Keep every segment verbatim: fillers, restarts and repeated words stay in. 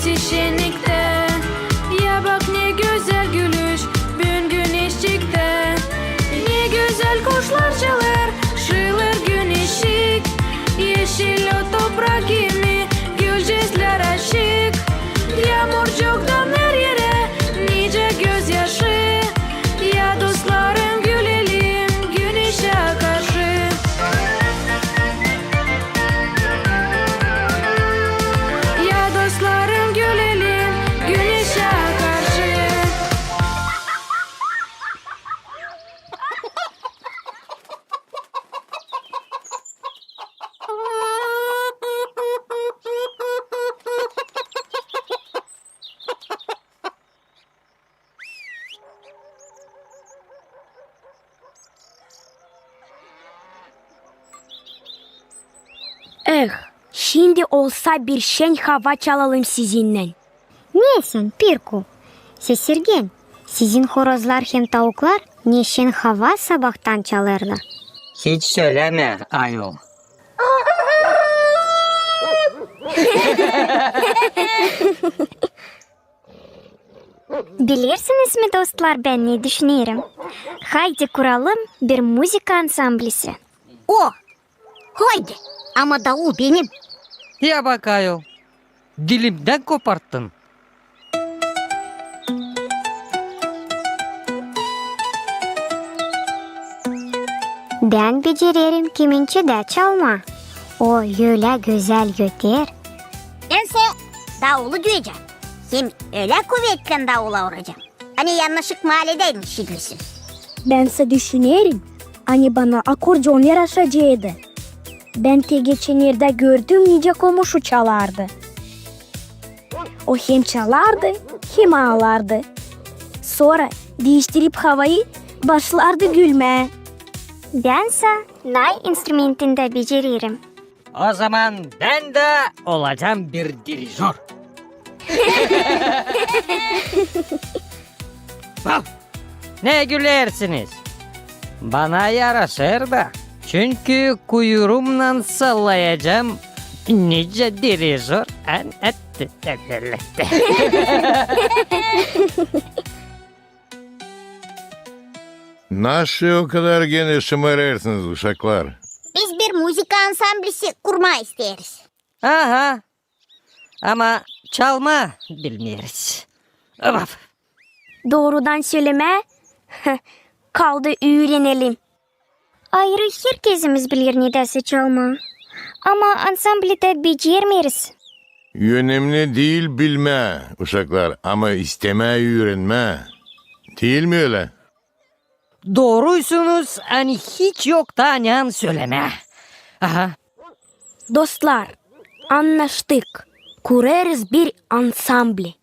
Sişenniktä. Ya bak, ne gözäl gülüş büün güneşçiktä. Ne gözäl kuşlar çalêr, şıılêr güneşçik. Eşil o toprak kimi, gülcezlär açık. Yaamurcuktan her erä nicä gözyaşı. Ya dostlarım, gülelim güneşä karşı. Ya dostlarım, gülelim güneşä karşı. Eh, şindi olsa bir şen hava çalalım sizinnän. Ne sän, Pirku? Sesirgen, sizin horozlar hem tauklar ne şen hava sabaadan çalêrlar. Hiç sölämä, ayol. Bilersiniz mi, dostlar, bän ne düşünerim? Haydi kuralım bir muzıka ansamblisi. O! Haydi! Ama daul benim. Ya bak, ayol, dilimdän koparttın. Bän becererim kemençedä çalmaa. O ölä gözäl öter. Bän sä daulu düüyecäm. Hem ölä kuvetlän daula uracam, ani yannışık maaledä işidilsin. Bän sä düşünerim, ani bana akordeon yaraşaceydı. Bän te geçennerdä gördüm, nicä komuşu çalardı. O hem çalardı, hem aalardı. Sora diiştirip havayı, başlardı gülmää. Bän sä nay instrumentindä becererim. O zaman bän dä olacam bir dirijör. Vah! Ne gülersiniz? Bana yaraşêr da. Çünkü kuyruumnan sallayacam nicä dirijör. An-, et-, et-, et-, et-, et-, Naşı o kadar genä şımarêrsınız, uşaklar? Biz bir muzıka ansamblisi kurmaa isteeriz. Aha. Ama çalmaa bilmeeriz. Of. Doorudan sölemää, kaldı üürenelim. Ayrı herkezimiz biler nedäsä çalmaa. Ama ansamblidä becermeeriz. Önemli diil bilmää, uşaklar, ama istemää üürenmää. Diil mi ölä? Dooruysunuz, ani hiç yokta ne sölemää. Aha. Dostlar, annaştık. Kurêrız bir ansambli.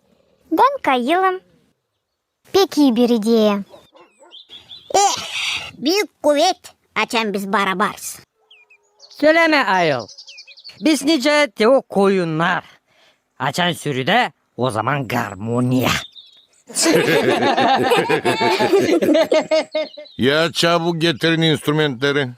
Bän kayılım. Pek ii bir ideya. Eh, büük kuvet, açan biz barabarız. Sölämä, ayol. Biz nicä te o koyunnar. Açan sürüdä, o zaman garmoniya. Ya çabuk getirin instrumentleri.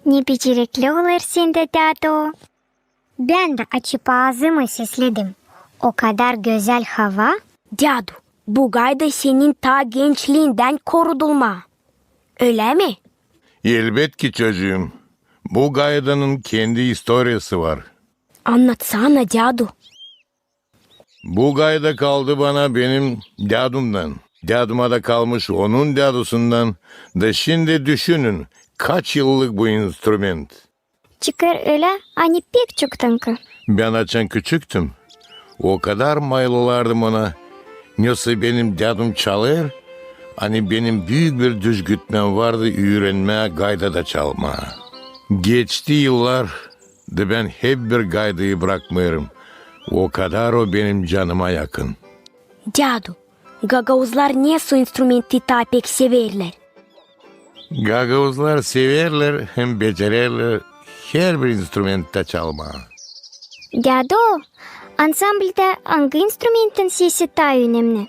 Ne becerekli olêr sendä, dädu. Bän dä açıp aazımı sesledim. O kadar gözäl hava. Dädu, bu gayda senin taa gençliindän korudulma. Ölä mi? Elbetki, çocuum. Bu gaydanın kendi istoriyası var. Annatsana, dädu. Bu gayda kaldı bana benim dädumdan. Däduma da kalmış onun dädusundan. Da şindi düşünün, kaç yıllık bu instrument. Çıkêr ölä, ani pek çoktankı. Bän açan küçüktüm, o kadar mayılardım ona. Nesoy benim dädum çalêr, ani benim büük bir düzgütmää vardı üürenmää gayda da çalmaa. Geçti yıllar, da bän hep bir Gaydıyı brakmêêrım. O kadar o benim canıma yakın. Dädu, gagauzlar nesoy instrumenti taa pek severlär? Gagauzlar severlär hem becererlär herbir instrumentta çalmaa. Dädu, ansamblda angı instrumentin sesi taa önemni?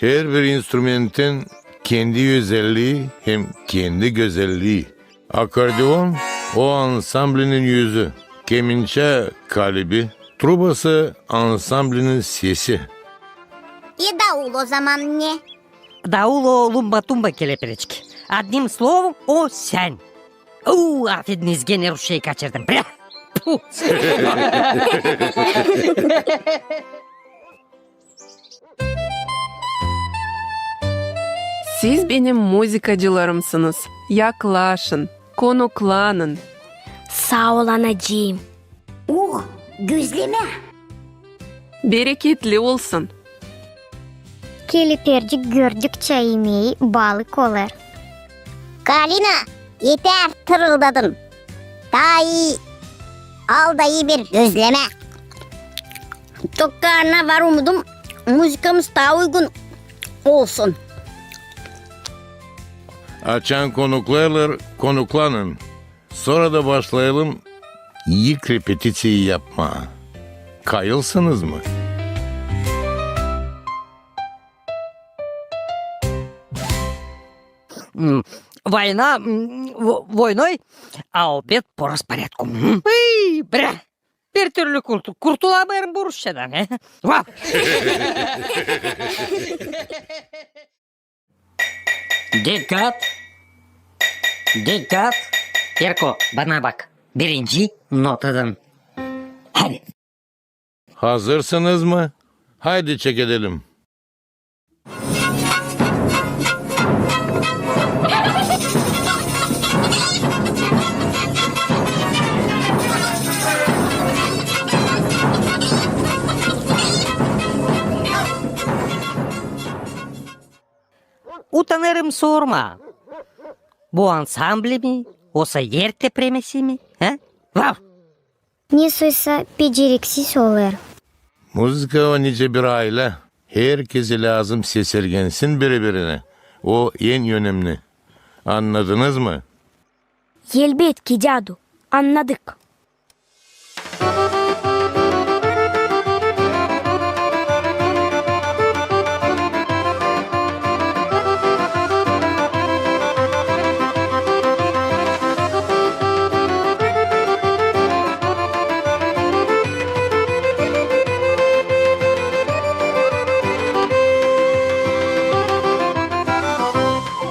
Herbir instrumentin kendi özellii hem kendi gözellii. Akordeon o ansamblinin üzü, kemençä kalibi, trubası ansamblinin sesi. E, daul o zaman ne? Daul o lumba-tumba, Keleperecik. Одним словом, o sän. Uu, afediniz, genä rusçayı kaçırdım. Brä! Pu! Siz benim muzıkacılarımsınız. Yaklaşın, konuklanın. Saa ol, anacıım. Oh, gözlemä! Bereketli olsun. Kelepercik gördükçä imeyi balık olêr. Kalina, etär tırıldadın. Taa ii al da ii bir gözlemä. Tok karnına var umudum, muzıkamız taa uygun olsun. Açan konuklêêrlar, konuklanın. Sora da başlayalım ilk repetiţiyayı yapmaa. Kayılsınız mı? М, война, м, во-, войной, а обед по распорядку. М. Ый, бря! Bir türlü kurtu-, kurtulamêêrım bu rusçadan, he? Vah! Dikkat! Dikkat! Terko, bana bak. Birinci notadan. Hadi. Hazırsınız mı? Haydi çekedelim. Utanêrım sormaa. Bu ansambli mi, osa er tepremesi mi, he? Vah! Nesoysa beceriksiz olêr. Muzıka o nicä bir aylä. Herkezi lääzım sesergensin biri-birinä. O en önemni. Annadınız mı? Elbetki, dädu, annadık.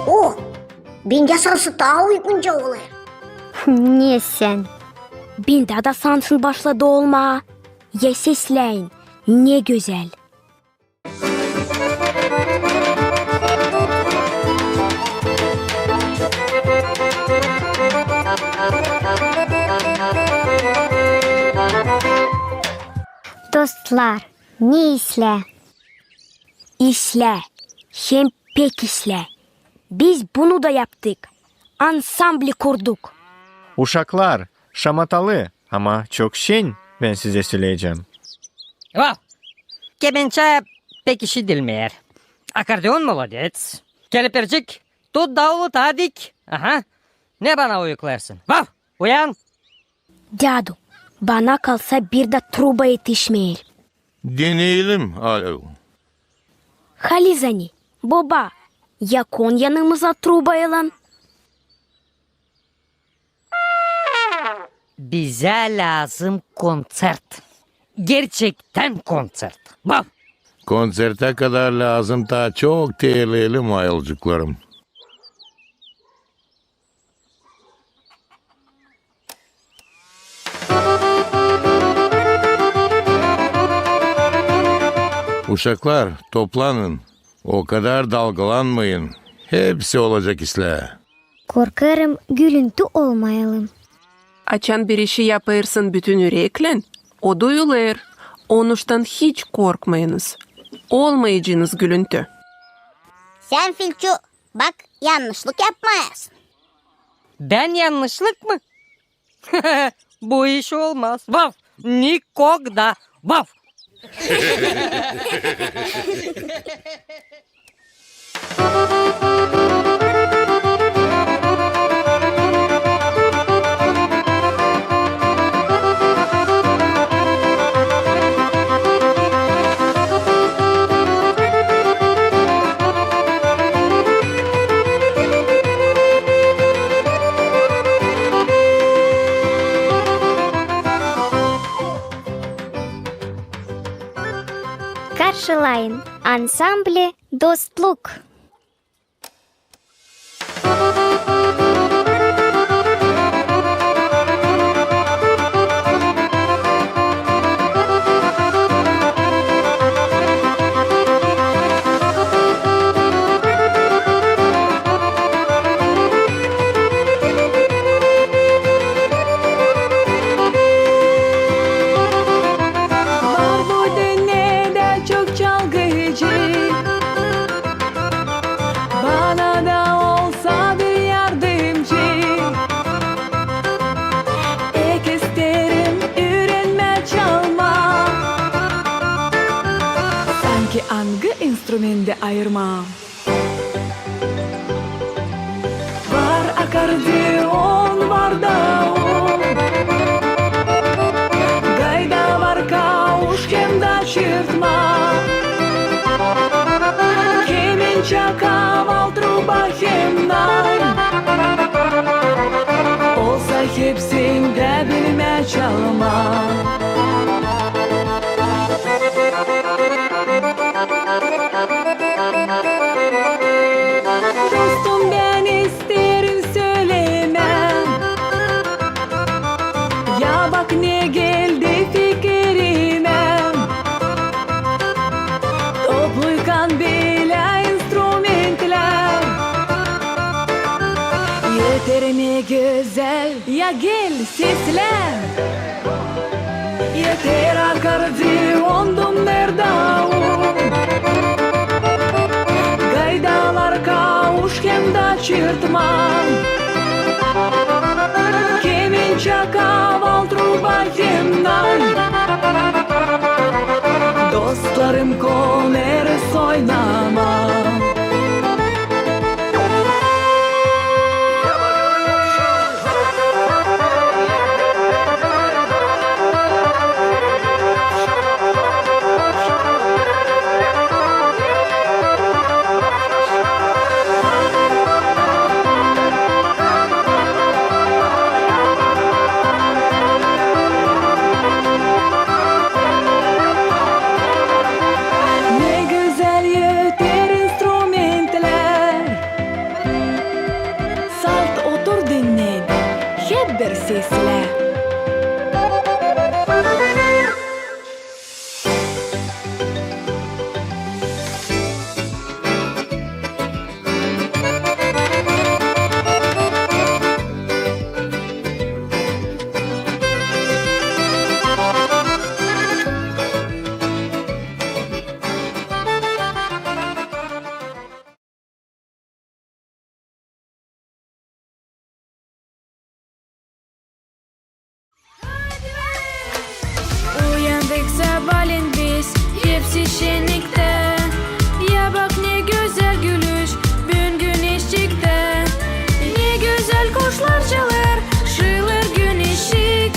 O, bendä sansı taa uygunca olêr. Ne sän? Bendä dä sansın başladı olmaa. Ya sesläyin, ne gözäl. Dostlar, ne islää? İslää, hem pek islää. Biz bunu da yaptık. Ansambli kurduk. Uşaklar, şamatalı, ama çok şen, bän sizä söleyecäm. Vah! Kemençä pek işidilmeer. Akordeon molodets. Kelepercik, tut daulu taa dik. Aha. Ne bana uyuklêêrsın? Vah! Uyan! Dädu, bana kalsa, bir dä truba etişmeer. Deneyelim, alo. Haliz ani, boba, yakon yanımıza trubaylan. Bizä lääzım konţert. Gerçektän konţert. Bam! Konţertä kadar lääzım taa çok terleyelim, ayılcıklarım. Uşaklar, toplanın. O kadar dalgalanmayın. Hepsi olacek islää. Korkêrım, gülüntü olmayalım. Açan bir işi yapêrsın bütün üreklän, o duyulêr. Onuştan hiç korkmayınız. Olmayacınız gülüntü. Sän, Filçu, bak, yannışlık yapmayasın. Bän yannışlık mı? Bu iş olmaz. Vav! Nikogda! Vav! Karşılayın, ansambli Dostluk. Var bu dünnedä çok çalgıcı, bana da olsa bir yardımcı. Pek isteerim üürenmää çalmaa, sansın angı instrumendi ayırmaam. Var akordeon, var daul, gayda, var kauş hem da çırtma, kemençä, kaval, truba hem nay. Olsa hepsindä bilmää çalmaa. Dostum, bän isteerim sölemää, ya bak ne geldi fikirimä. Topluykan bölä instrumentlär, eter ne gözäl, ya gel seslä. Eter akordeon, dondurma, daul, gaydalar, kauş hem da çırtma, kemençä, kaval, truba hem nay. Dostlarım, konêrız oynamaa. Ne gözäl öter instrumentlär. Salt otur, dinnä, hep bir seslä. Uyandık sabaalän biz, hepsi şenniktä. Ya bak, ne gözäl gülüş büün güneşçiktä. Ne gözäl kuşlar çalêr, şıılêr güneşçik.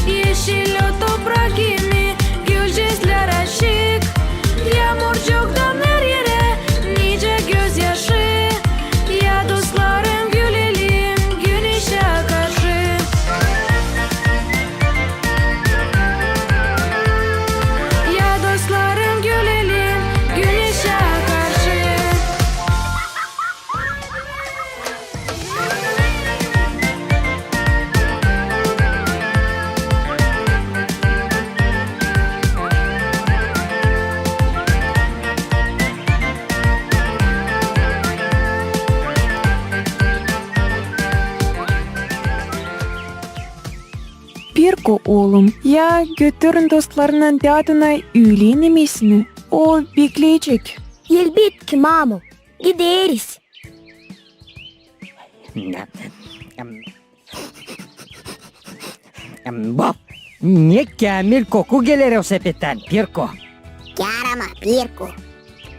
Eşil o toprak kimi, gülücüklär açık. Yaamurcuk damer erä, nicä gözyaşı. Ya dostlarım, gülelim güneşä karşı. Ya dostlarım, gülelim güneşä karşı. Pirko, oolum, ya götürün dostlarınnan teatrına üülen imesini. O bekleyecek. Elbetki, mamu. Gideriz. Na, em. Em, bap, ne käämil koku geler o sepettän, Pirko. Kär ama, Pirko.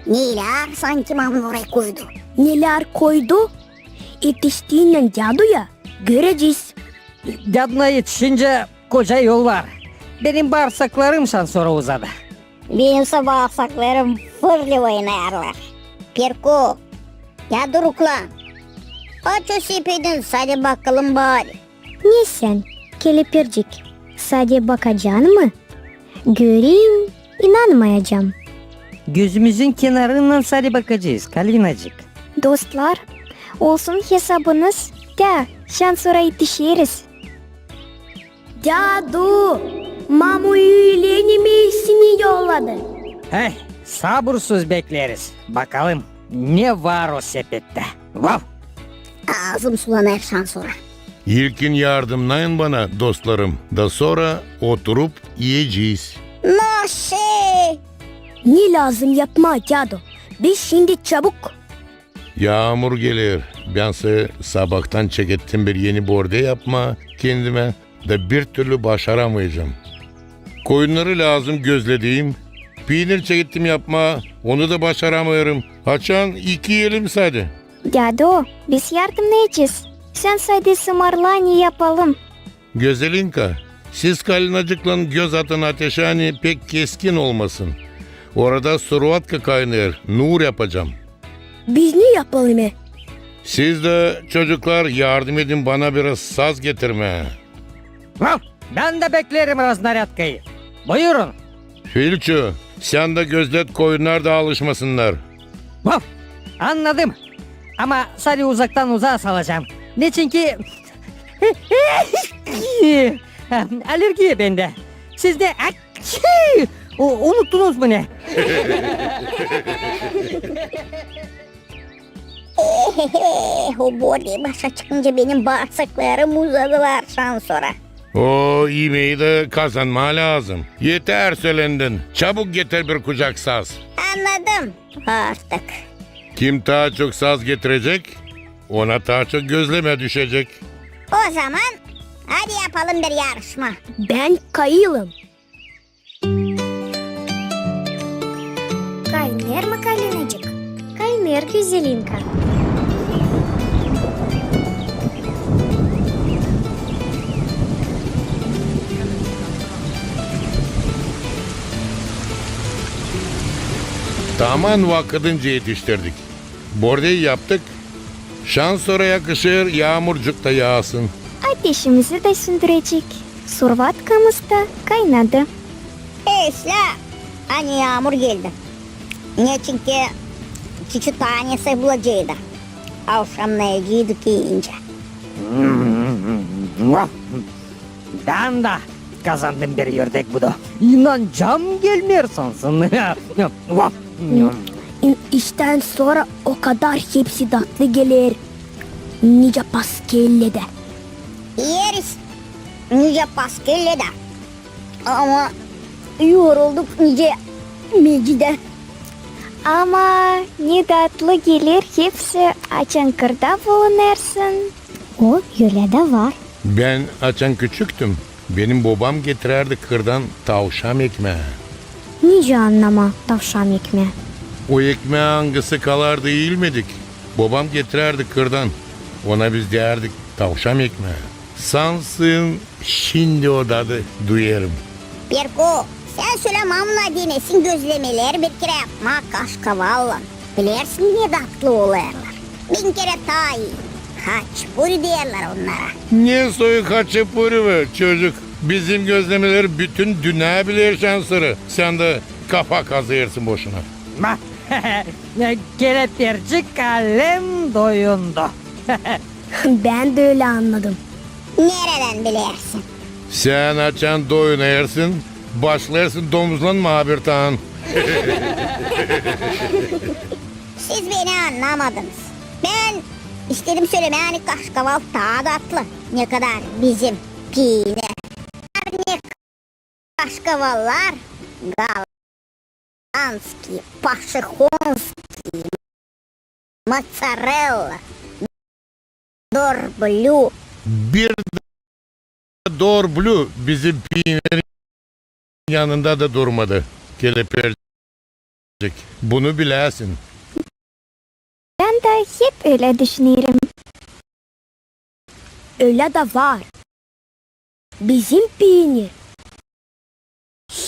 Nelär sanki mamu orayı koydu? Nelär koydu? Etiştiinän däduya görecez. Däduna etişincä koca yol var. Benim baarsaklarım şansora uzadı. Benimsä baarsaklarım fırlı oynêêrlar. Pirko, ya duruklan. Aç o sepedin, sade bakalım bari. Ne sän, kelepircik, sade bakacan mı? Göreyim, inanmayacam. Gözümüzün kenarından sade bakacez, Kalinacık. Dostlar, olsun hesabınız, tä şansora etişeriz. Dädu, mamu üülenimeyi seni yolladı. Hey, sabursuz bekleriz. Bakalım, ne var o sepettä. Vav! Aazım sulanêr şansora. İlkin yardımnayın bana, dostlarım, da sora oturup iyecez. Naşe! Ne lääzım yapmaa, dädu? Biz şindi çabuk. Yaamur geler. Bän sä sabaadan çekettim bir eni bordey yapmaa kendimä, da bir türlü başaramayacam. Koyunnarı lääzım gözledeyim. Piinir çekettim yapmaa, onu da başaramêêrım. Açan iki elim sade. Dädu, biz yardımnayacez. Sän sade sımarla, ne yapalım. Gözelinka, siz Kalinacıklan göz atın ateşä, ani pek keskin olmasın. Orada suruatka kaynêêr, nuur yapacam. Biz ne yapalım e? Siz dä, çocuklar, yardım edin bana biraz saz getirmää. Vav! Bän dä bekleerim raznarâdkayı. Buyurun. Filçu, sän dä gözlet, koyunnar da alışmasınnar. Vav! Annadım. Ama sade uzaktan uzaa salacam. Neçinki alergiya bendä. Siz ne? Akçı! U-, unuttunuz mu ne? Ehehe, o bordey başa çıkınca benim baarsaklarım uzadılar şansora. O imeyi dä kazanmaa lääzım. Eter sölendin. Çabuk getir bir kucak saz. Annadım artık. Kim taa çok saz getirecek, ona taa çok gözlemä düşecek. O zaman hadi yapalım bir yarışma. Bän kayılım. Kaynêêr mı, Kalinacık? Kaynêêr, Gözelinka. Taman vakıdınca etiştirdik. Bordey yaptık. Şansora yakışêr yaamurcuk ta yaasın. Ateşimizi dä sündürecek. Suruatkamız da kaynadı. Eslää, ani yaamur geldi. Neçinki çiçi tanesi bulaceydı. Avşamnayaceydık iyincä. Bän dä kazandım bir ördek budu. İnancam gelmeer sansın. İ-, iştän sora o kadar hepsi datlı geler. Nicä paskellä dä. İeriz nicä paskellä dä. Ama yorulduk nicä meci dä. Ama ne datlı geler hepsi, açan kırda bulunêrsın. O ölä dä var. Bän açan küçüktüm, benim bobam getirärdi kırdan tavşam ekmää. Nicä annamaa tavşam ekmää? O ekmää, angısı kalardı iilmedik, bobam getirärdi kırdan. Ona biz deyärdik tavşam ekmää. Sansın, şindi o dadı duyêrım. Pirko, sän sölä mamunna denesin gözlemeleri bir kerä yapmaa kaşkavallan. Bilersin, ne datlı olêrlar. Bin kerä taa ii. Haçpuri deerlär onnara. Ne soy haçpuri be, çocuk? Bizim gözlemeleri bütün dünnä biler şansora. Sän dä kafa kazêrsın boşuna. Kelepircik alem doyundu. Bän dä ölä annadım. Neredän bilersin? Sän açan doyunêrsın, başlêêrsın domuzlanmaa bir taan. Siz beni annamadınız. Bän istedim sölemää, ani kaşkaval taa datlı, ne kadar bizim piinä. Ne kaşkavallar, голландский, пошехонский, моцарелла, дорблю. Bir Dor Blü bizim piinirin yanında da durmadı, kelepircik. Bunu biläsin. Bän dä hep ölä düşünerim. Ölä dä var. Bizim piinir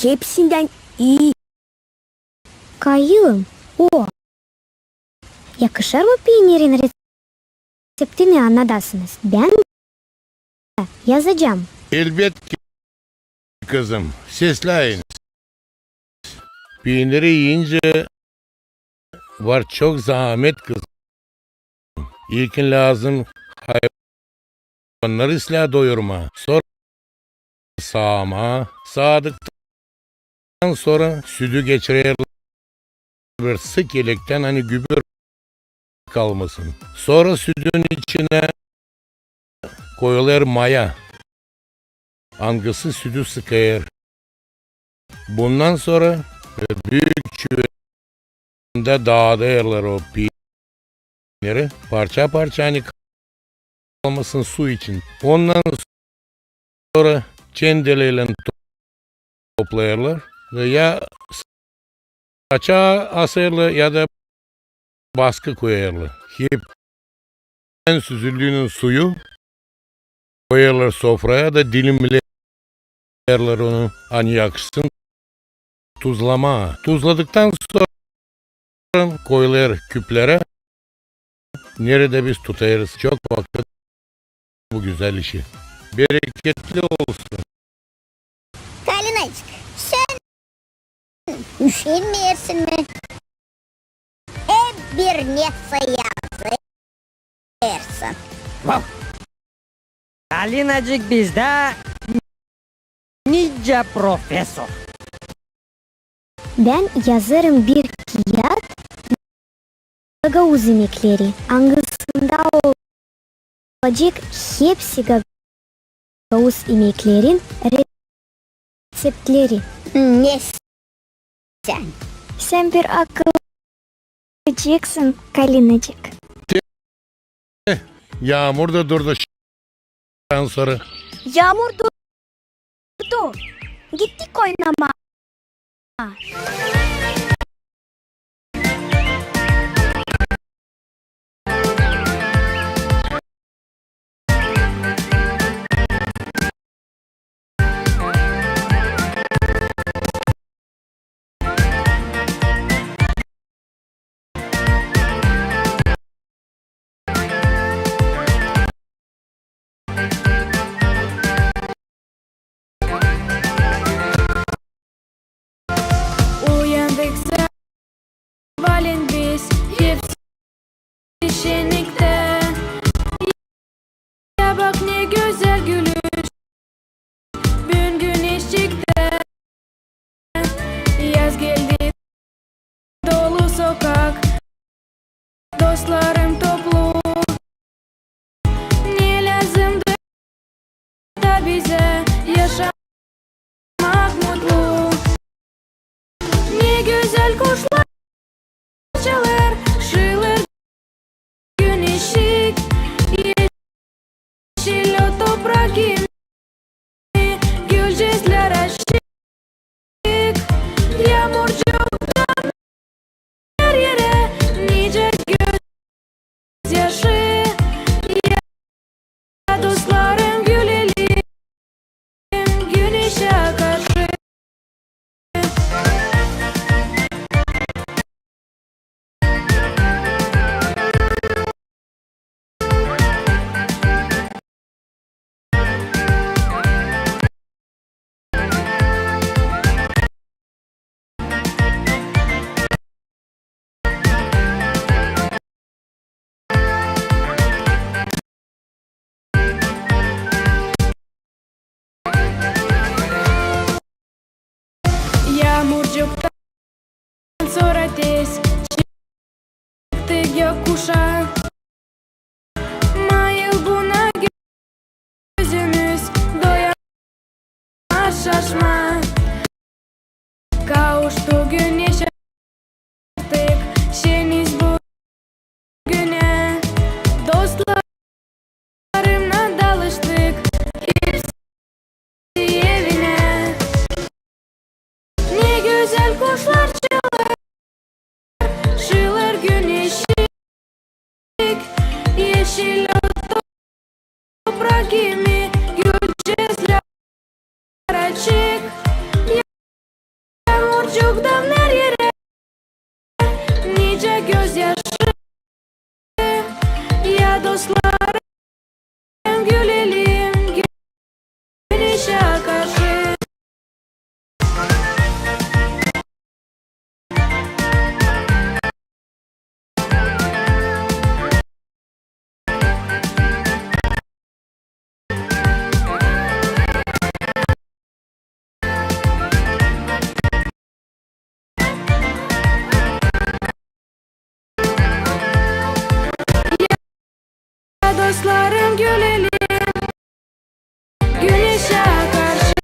hepsindän ii. Kayılım, o. Yakışêr mı piinirin reţeptini annadasınız? Bän dä yazacam. Elbetki, kızım, sesläyiniz. Piiniri iyincä var çok zaamet, kızım. İlkin lääzım hayvannarı islää doyurmaa, sora saamaa, saadıktan sora südü geçirerlär bir sık elektän, ani gübür kalmasın. Sora südün içinä koyulêr maya, angısı südü sıkêr. Bundan sora, e, büük çüvendä daadêrlar o piiniri parça-parça, ani kalmasın su için. Ondan sora çendeleylän to-, toplêêrlar, ya saça asêrlar, ya da baskı koyêrlar. Hep süzüldüünün suyu koyêrlar sofraya da dilimleerlär onu, ani yakışsın tuzlamaa. Tuzladıktan sora koyulêr küplerä, neredä biz tutêrız çok vakıt bu gözäl işi. Bereketli olsun. Kalinacık, sän üşenmeersin mi? Hep bir nesä yazêrsın. Kalinacık bizdä nicä profesor. Bän yazêrım bir kiyat gagauz imekleri, angısında olacek hepsi gagauz imeklerin reţeptleri. Ne sän? Sän bir akıllı olacêksın, Kalinacık. Yaamur da durdu şan sora. Yaamur durdu. Gittik oynamaa. Uyandık sabaalän biz hepsi şenliktä. Ya bak ne gözäl gülüş. Büün güneş çıktı. Yaz geldi. Dolu sokak. Dostlarım toplu. Ne lääzımdı da bizä yaşamak mutlu. Ne gözäl kuşlar çalêr, şiirlär güneşik. Yeşil o toprak gibi, gülceklär açık. Yaamurcuktan her erä nicä gözyaşı. Ya dostlarım, gülelim güneşä karşı. Yaamurcuktan sora tez çıktık gökkuşa. Maa yıl buna gözümüz doyamaz, şaşma. Kavuştu güneş artık, şeniz bugünä. Dostlarımnan dalıştık, hepsi kuşlar çalêr, şılêr güneşik, eşil o toprak kimi, gülcezlär açık. Yaamurcuktan her erä nicä gözyaşı. Ya dostlarım, gülelim güneşä karşı. Ya dostlarım, gülelim güneşä karşı.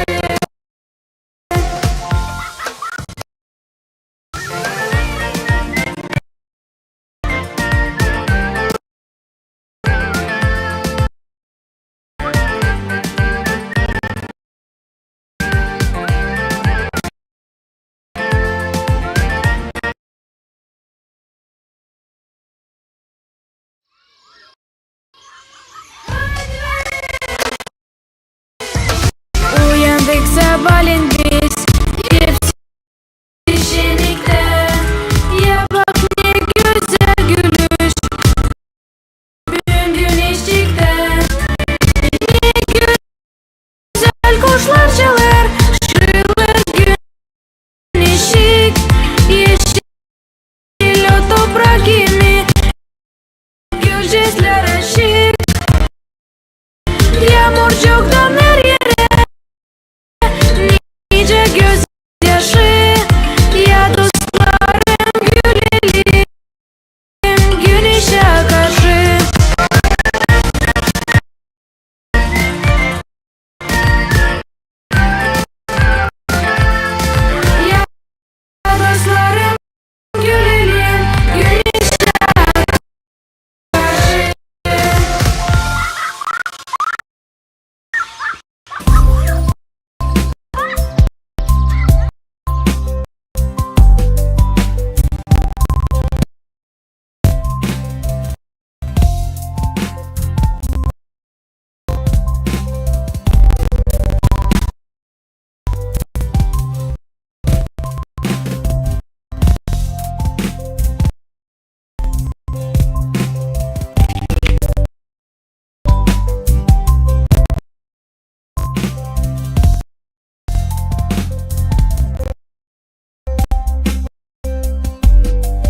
Uyandık sabaalän biz, hepsi şenliktä. Ya bak, ne gözäl gülüş büün güneşçiktän. Ne gözäl kuşlar çalêr, şılêr güneşik, eşil o toprak kimi, gülcezlär açık. Yaamurcuktan